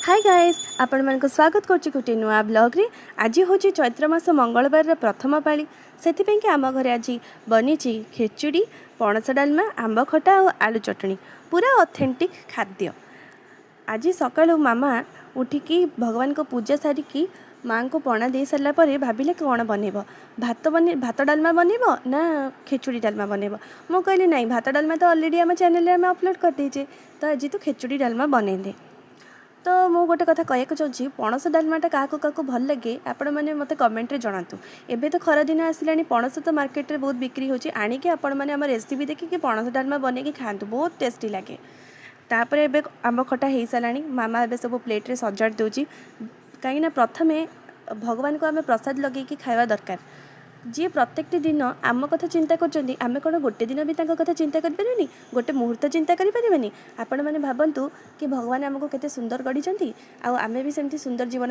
High guys, ଆପଣମାନଙ୍କୁ ସ୍ୱାଗତ କରୁଛି ଗୋଟିଏ ନୂଆ ବ୍ଲଗ୍ରେ। ଆଜି ହେଉଛି ଚୈତ୍ର ମାସ ମଙ୍ଗଳବାରର ପ୍ରଥମ ପାଳି। ସେଥିପାଇଁକି ଆମ ଘରେ ଆଜି ବନିଛି ଖେଚୁଡ଼ି, ପଣସ ଡାଲମା, ଆମ୍ବ ଖଟା ଆଉ ଆଳୁ ଚଟଣି, ପୁରା ଅଥେଣ୍ଟିକ୍ ଖାଦ୍ୟ। ଆଜି ସକାଳୁ ମାମା ଉଠିକି ଭଗବାନଙ୍କ ପୂଜା ସାରିକି ମାଆଙ୍କୁ ପଣା ଦେଇ ସାରିଲା ପରେ ଭାବିଲେ କ'ଣ ବନେଇବ, ଭାତ ବନେଇ ଭାତ ଡାଲମା ବନେଇବ ନା ଖେଚୁଡ଼ି ଡାଲମା ବନେଇବ? ମୁଁ କହିଲି, ନାଇଁ, ଭାତ ଡାଲମା ତ ଅଲରେଡ଼ି ଆମ ଚ୍ୟାନେଲରେ ଆମେ ଅପଲୋଡ଼ କରିଦେଇଛେ, ତ ଆଜି ତୁ ଖେଚୁଡ଼ି ଡାଲମା ବନେଇ ଦେ। ତ ମୁଁ ଗୋଟେ କଥା କହିବାକୁ ଚାହୁଁଛି, ପଣସ ଡାଲମାଟା କାହାକୁ କାହାକୁ ଭଲ ଲାଗେ, ଆପଣମାନେ ମୋତେ କମେଣ୍ଟରେ ଜଣାନ୍ତୁ। ଏବେ ତ ଖରାଦିନ ଆସିଲାଣି, ପଣସ ତ ମାର୍କେଟରେ ବହୁତ ବିକ୍ରି ହେଉଛି। ଆଣିକି ଆପଣମାନେ ଆମ ରେସିପି ଦେଖିକି ପଣସ ଡାଲମା ବନେଇକି ଖାଆନ୍ତୁ, ବହୁତ ଟେଷ୍ଟି ଲାଗେ। ତାପରେ ଏବେ ଆମ୍ବ ଖଟା ହେଇସାରିଲାଣି। ମାମା ଏବେ ସବୁ ପ୍ଲେଟ୍ରେ ସଜାଡ଼ି ଦେଉଛି, କାହିଁକିନା ପ୍ରଥମେ ଭଗବାନଙ୍କୁ ଆମେ ପ୍ରସାଦ ଲଗେଇକି ଖାଇବା ଦରକାର। ଯିଏ ପ୍ରତ୍ୟେକଟି ଦିନ ଆମ କଥା ଚିନ୍ତା କରୁଛନ୍ତି, ଆମେ କ'ଣ ଗୋଟେ ଦିନ ବି ତାଙ୍କ କଥା ଚିନ୍ତା କରିପାରିବାନି? ଗୋଟେ ମୁହୂର୍ତ୍ତ ଚିନ୍ତା କରିପାରିବାନି? ଆପଣମାନେ ଭାବନ୍ତୁ କି ଭଗବାନ ଆମକୁ କେତେ ସୁନ୍ଦର ଗଢ଼ିଛନ୍ତି ଆଉ ଆମେ ବି ସେମିତି ସୁନ୍ଦର ଜୀବନ ଯାପନ